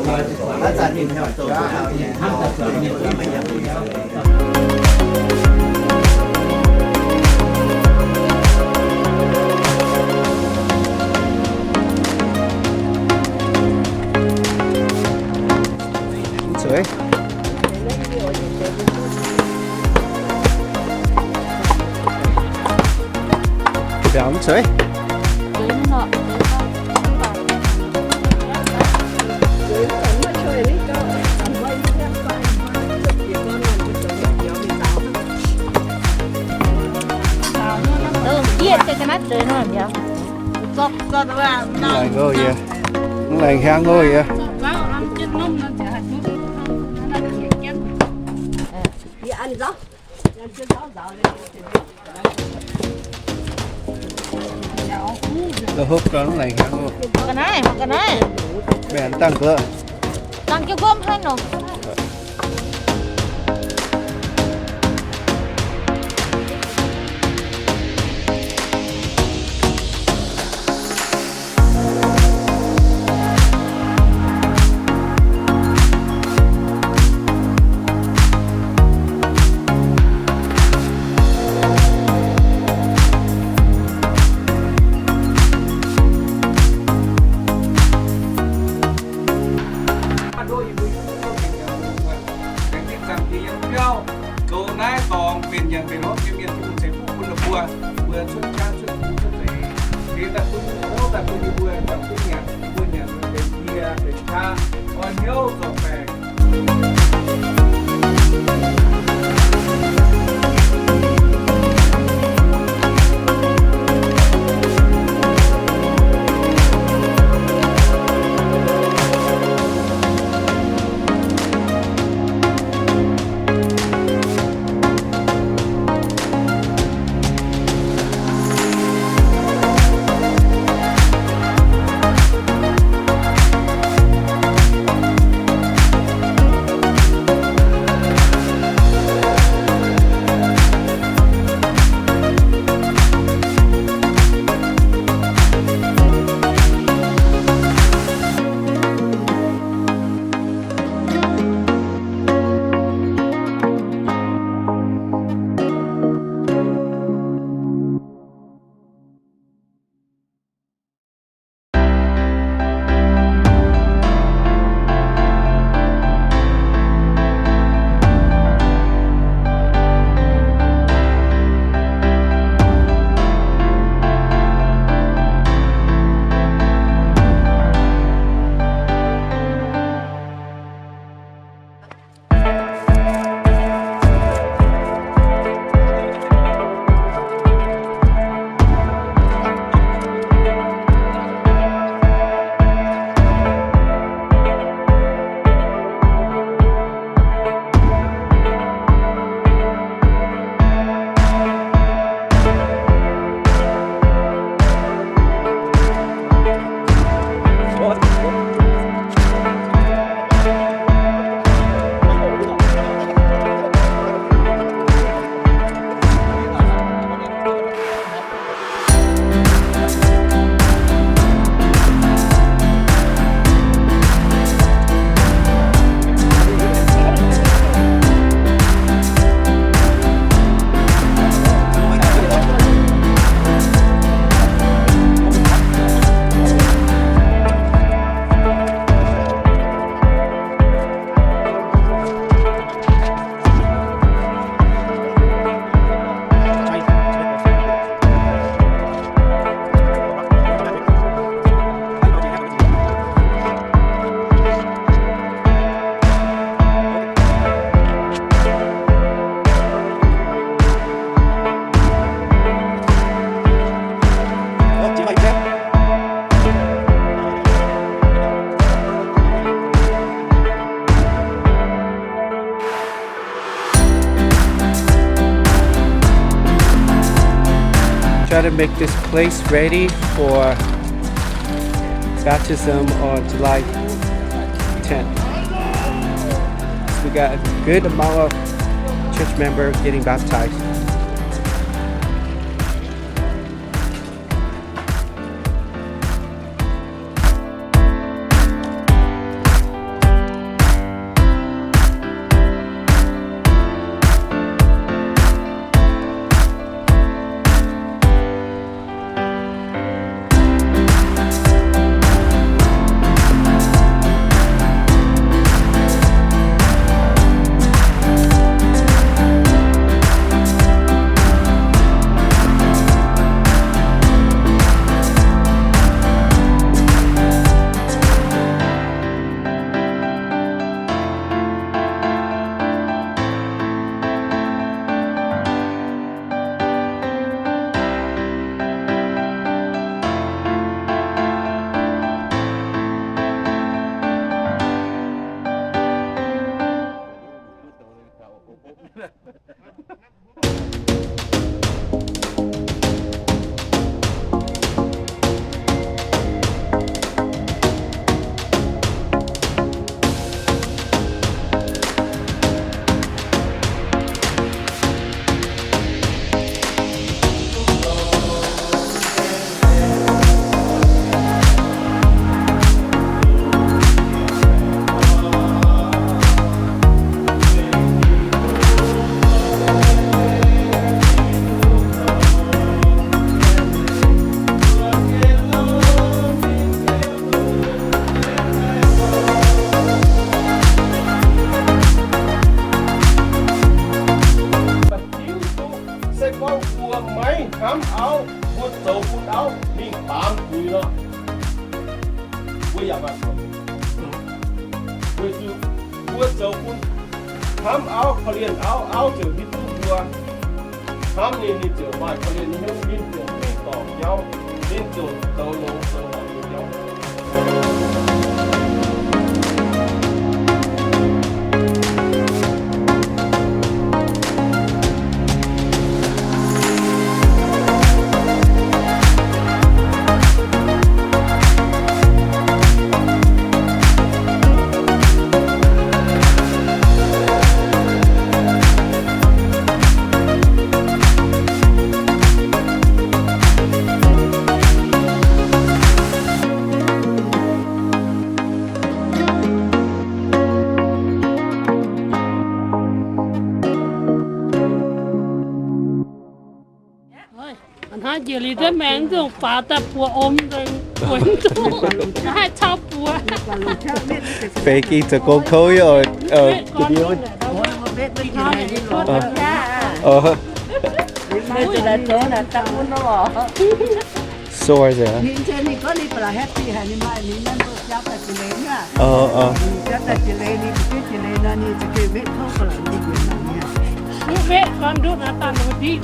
Mv zuqc. Mv zuqc. Yie se ga'naaiv zeix nor mbiauz. Mv laengz ngouh yie. Mv laengz hiaang ngouh yie. La'hopv gau, mv laengz hiaang ngouh. Ga'naaiv, ga'naaiv. Meih dangh gaax. Dangh jienv wuov haaix nor. Zoux naaiv dorngx benx nyanc benx hopv nyei mienh, Tin-Hungh ceix fuqv bun ninh mbuo, mbuo cuotv jaav cuotv kuv cuotv deix, liuz daaih bun hnyouv daaih bun yie mbuo juangc duqv nyanc, mbuo nyanc benx yie benx qaqv, orn hnyouv zorc baengc. Try to make this place ready for baptism on July tenth. We got a good amount of church member getting baptized. Mbuo zoux bun hnamv auv, korv-lienh auv, auv ziouc hiuv duqv mbuo. Hnamv ninh, ninh ziouc maaih korv-lienh nyei hnyouv, ninh ziouc mingh dorngc jauv, ninh ziouc zoux longx zoux horngc nyei jauv. Hnangv njiec liuz deix maengx nzungh faaux daaih buoz om nzengc, buoz mv duqv, haih cau buoz. Feix ging zoux gong kouv yaac, sore sia. Ninh gorngv ninh ba'laqc happy haic, ninh maaih ninh nyei mbuo jauv daaih jiex leiz nyei. Jauv daaih jiex leiz, ninh za'gengh jiex leiz nor, ninh za'gengh wetv kouv ba'laqc ninh jiex leiz nyei. Mv wetv gorngv ndutv naaiv daaih lungh ndiev.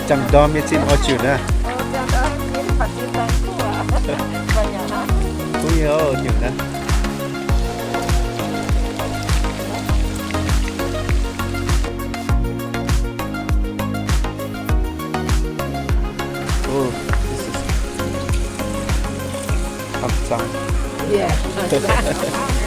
Ziangh ndorm nyei zinh oix jiuc naaiv. Kuv nyei oc, jiuc naaiv. Oh, this is ทำจาน. Yeah.